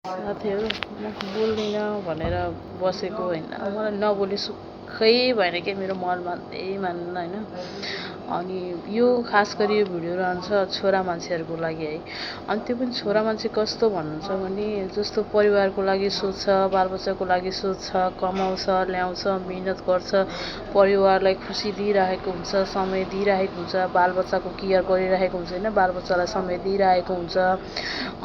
साथीहरू म बोल्दिनँ भनेर बसेको होइन, मलाई नबोली सुखै भएन कि मेरो मन मान्दै मान्दैन होइन। अनि यो खास गरी यो भिडियो रहन्छ छोरा मान्छेहरूको लागि है। अनि त्यो पनि छोरा मान्छे कस्तो भन्नुहुन्छ भने जस्तो परिवारको लागि सोच्छ, बालबच्चाको लागि सोच्छ, कमाउँछ, ल्याउँछ, मिहिनेत गर्छ, परिवारलाई खुसी दिइरहेको हुन्छ, समय दिइरहेको हुन्छ, बालबच्चाको केयर गरिरहेको हुन्छ होइन, बालबच्चालाई समय दिइरहेको हुन्छ।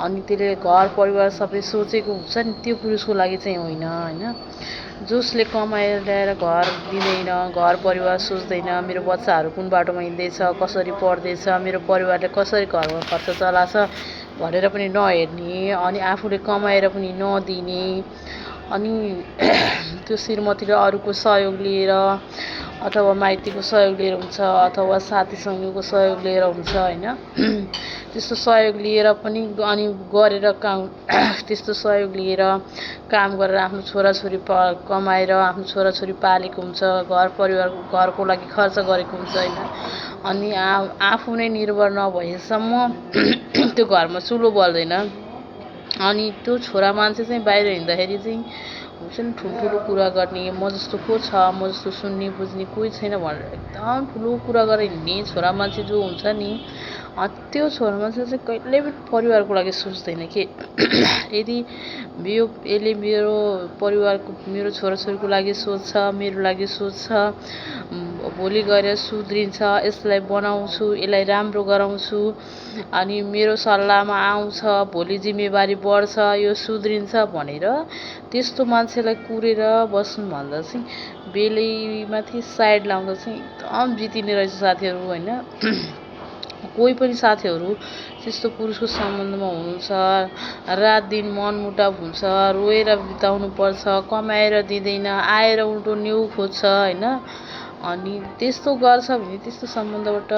अनि त्यसले घर परिवार सबै सोचेको हुन्छ नि, त्यो पुरुषको लागि चाहिँ होइन होइन। जसले कमाएर ल्याएर घर दिँदैन, घर परिवार सोच्दैन, मेरो बच्चाहरू कुन बाटोमा हिँड्दैछ, कसरी पढ्दैछ, मेरो परिवारले कसरी घरमा खर्च चलाछ भनेर पनि नहेर्ने, अनि आफूले कमाएर पनि नदिने, अनि त्यो श्रीमतीले अरूको सहयोग लिएर अथवा माइतीको सहयोग लिएर हुन्छ अथवा साथीसँगको सहयोग लिएर हुन्छ होइन। त्यस्तो सहयोग लिएर पनि अनि गरेर काम त्यस्तो सहयोग लिएर काम गरेर आफ्नो छोराछोरी कमाएर आफ्नो छोराछोरी पालेको हुन्छ, घर परिवार घरको लागि खर्च गरेको हुन्छ होइन। अनि आफू नै निर्भर नभएसम्म त्यो घरमा चुलो बल्दैन। अनि त्यो छोरा मान्छे चाहिँ बाहिर हिँड्दाखेरि चाहिँ हुन्छ नि ठुल्ठुलो कुरा गर्ने, म जस्तो को छ, म जस्तो सुन्ने बुझ्ने कोही छैन भनेर एकदम ठुलो कुरा गरेर हिँड्ने छोरा मान्छे जो हुन्छ नि, त्यो छोरा मान्छे चाहिँ कहिल्यै पनि परिवारको लागि सोच्दैन कि यदि यसले मेरो परिवारको मेरो छोराछोरीको लागि सोच्छ, मेरो लागि सोच्छ, भोलि गएर सुध्रिन्छ, यसलाई बनाउँछु, यसलाई राम्रो गराउँछु, अनि मेरो सल्लाहमा आउँछ, भोलि जिम्मेवारी बढ्छ, यो सुध्रिन्छ भनेर त्यस्तो मान्छेलाई कुरेर बस्नुभन्दा चाहिँ बेलैमाथि साइड लाउँदा चाहिँ एकदम जितिने रहेछ साथीहरू होइन। कोही पनि साथीहरू त्यस्तो पुरुषको सम्बन्धमा हुनुहुन्छ, रात दिन मनमुटाव हुन्छ, रोएर बिताउनु पर्छ, कमाएर दिँदैन, आएर उल्टो न्यु खोज्छ होइन। अनि त्यस्तो गर्छ भने त्यस्तो सम्बन्धबाट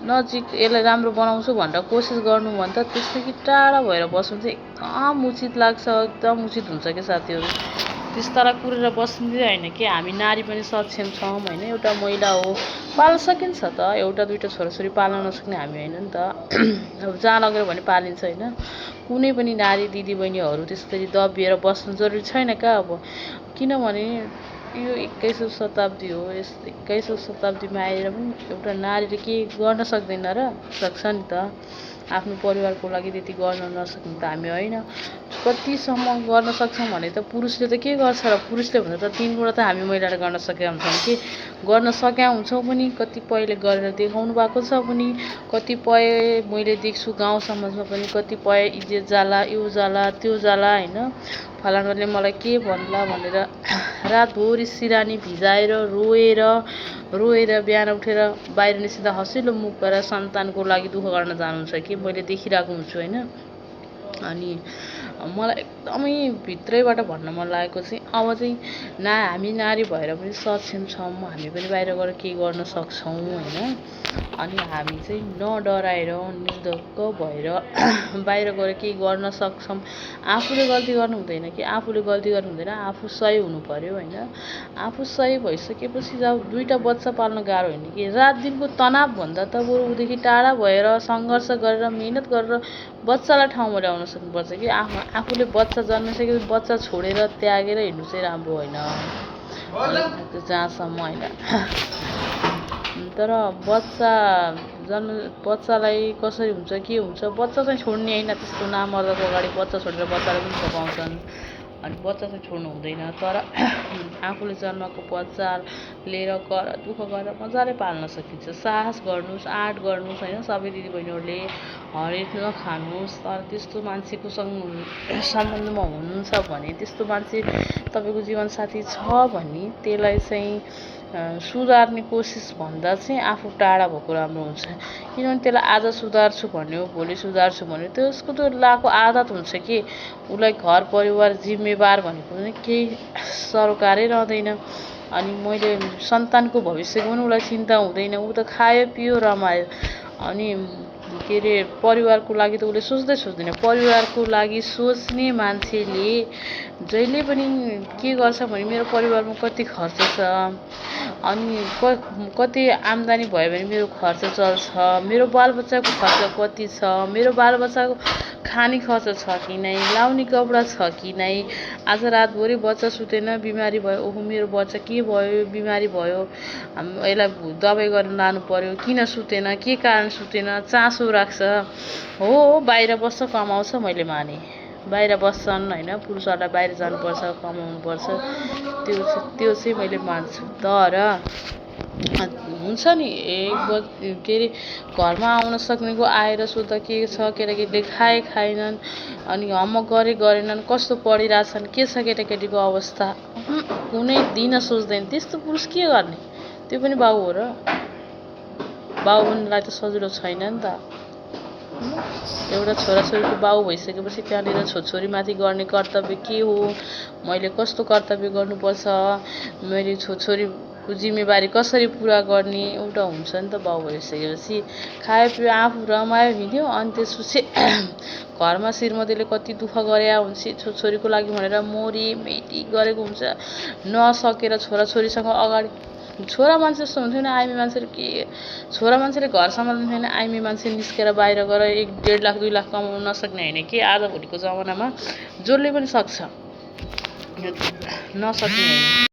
नजिक यसलाई राम्रो बनाउँछु भनेर कोसिस गर्नुभन्दा त्यसदेखि टाढा भएर बस्नु चाहिँ एकदम उचित लाग्छ, एकदम उचित हुन्छ क्या साथीहरू। त्यस्तालाई कुरेर बस्ने होइन कि हामी नारी पनि सक्षम छौँ होइन। एउटा महिला हो, पाल्न सकिन्छ त, एउटा दुईवटा छोराछोरी पाल्न नसक्ने हामी होइन नि त। अब जहाँ लगेर भने पालिन्छ होइन। कुनै पनि नारी दिदीबहिनीहरू त्यसरी दबिएर बस्नु जरुरी छैन क्या अब, किनभने यो 21औं शताब्दी हो। यस 21औं शताब्दीमा आएर पनि एउटा नारीले के गर्न सक्दैन र? सक्छ नि त। आफ्नो परिवारको लागि त्यति गर्न नसक्ने त हामी होइन। कतिसम्म गर्न सक्छौँ भने त पुरुषले त के गर्छ र? पुरुषले भन्दा त 3 गुणा त हामी महिलाले गर्न सकेका हुन्छौँ कि गर्न सकेका हुन्छौँ पनि, कतिपयले गरेर देखाउनु भएको छ पनि, कतिपय मैले देख्छु गाउँ समाजमा पनि कतिपय इज्जत जाला, यो जाला, त्यो जाला होइन। फलानाले मलाई के भन्ला भनेर रातभरि सिरानी भिजाएर रोएर बिहान उठेर बाहिर निस्किँदा हँसिलो मुख गरेर सन्तानको लागि दुःख गर्न जानुहुन्छ कि मैले देखिरहेको हुन्छु होइन। अनि मलाई एकदमै भित्रैबाट भन्न मन लागेको चाहिँ अब चाहिँ हामी नारी भएर पनि सक्षम छौँ, हामी पनि बाहिर गएर केही गर्न सक्छौँ होइन। अनि हामी चाहिँ नडराएर निर्धक्क भएर बाहिर गएर केही गर्न सक्छौँ। आफूले गल्ती गर्नु हुँदैन कि आफूले गल्ती गर्नु हुँदैन, आफू सही हुनु पर्यो होइन। आफू सही भइसकेपछि जब 2टा बच्चा पाल्न गाह्रो होइन कि, रात दिनको तनाव भन्दा त बरु उदेखि टाढा भएर सङ्घर्ष गरेर मिहिनेत गरेर बच्चालाई ठाउँमा ल्याउन सक्नुपर्छ कि आफूले बच्चा जन्मिसकेपछि बच्चा छोडेर त्यागेर हिँड्नु चाहिँ राम्रो होइन जहाँसम्म होइन। तर बच्चालाई कसरी हुन्छ के हुन्छ, बच्चा चाहिँ छोड्ने होइन, त्यस्तो नामर्दाको अगाडि बच्चा छोडेर बच्चालाई पनि सघाउँछन्। अनि बच्चा चाहिँ छोड्नु हुँदैन, तर आफूले जन्माएको बच्चा लिएर दुःख गरेर मजाले पाल्न सकिन्छ। साहस गर्नुहोस्, आँट गर्नुहोस् होइन। सबै दिदीबहिनीहरूले हरेक नखानुहोस्, तर त्यस्तो मान्छेको सम्बन्धमा हुनुहुन्छ भने, त्यस्तो मान्छे तपाईँको जीवनसाथी छ भने त्यसलाई चाहिँ सुधार्ने कोसिस भन्दा चाहिँ आफू टाढा भएको राम्रो हुन्छ। किनभने त्यसलाई आज सुधार्छु भन्यो, भोलि सुधार्छु भन्यो, त्यसको त लाको आदत हुन्छ कि उसलाई घर परिवार जिम्मेवार भनेको पनि केही सरोकारै रहँदैन। अनि मैले सन्तानको भविष्यको पनि उसलाई चिन्ता हुँदैन, ऊ त खायो पियो रमायो। अनि के अरे परिवारको लागि त उसले सोच्दैन। परिवारको लागि सोच्ने मान्छेले जहिले पनि के गर्छ भने मेरो परिवारमा कति खर्च छ, अनि कति आम्दानी भयो भने मेरो खर्च चल्छ, मेरो बालबच्चाको खर्च कति छ, मेरो बालबच्चाको खाने खर्च छ कि नै, लाउने कपडा छ कि नै। आज रातभरि बच्चा सुतेन, बिमारी भयो, ओहो मेरो बच्चा के भयो, बिमारी भयो, यसलाई दबाई गर्न लानु पर्यो, किन सुतेन, के कारण सुतेन, चासो राख्छ। हो बाहिर बस्छ कमाउँछ, मैले माने बाहिर बस्छन् होइन, पुरुषहरूलाई बाहिर जानुपर्छ, कमाउनुपर्छ, त्यो चाहिँ मैले मान्छु। तर हुन्छ नि के अरे घरमा आउन सक्नेको आएर सोद्धा के छ, केटाकेटीले खाएनन्, अनि होमवर्क गरेनन्, कस्तो पढिरहेछन्, के छ केटाकेटीको अवस्था, कुनै दिन सोच्दैन। त्यस्तो पुरुष के गर्ने? त्यो पनि बाउ हो र, बाउ बन्नलाई त सजिलो छैन नि त। एउटा छोराछोरीको बाउ भइसकेपछि त्यहाँनिर छोरीमाथि गर्ने कर्तव्य के हो, मैले कस्तो कर्तव्य गर्नुपर्छ, मैले छोरीको जिम्मेवारी कसरी पुरा गर्ने, एउटा हुन्छ नि त। बाउ भइसकेपछि खायो पियो, आफू रमायो, हिँड्यो, अनि त्यसपछि घरमा श्रीमतीले कति दुःख गरे हुन्छ, छोरीको लागि भनेर मोरी मेटी गरेको हुन्छ, नसकेर छोराछोरीसँग अगाडि। छोरा मान्छे जस्तो हुन्थ्यो नि, आइमी मान्छेले के, छोरा मान्छेले घर सम्हाल्नु थिएन, आइमी मान्छे निस्केर बाहिर गएर 1-1.5 लाख 2 लाख कमाउनु नसक्ने होइन कि। आजभोलिको जमानामा जसले पनि सक्छ, नसक्ने होइन।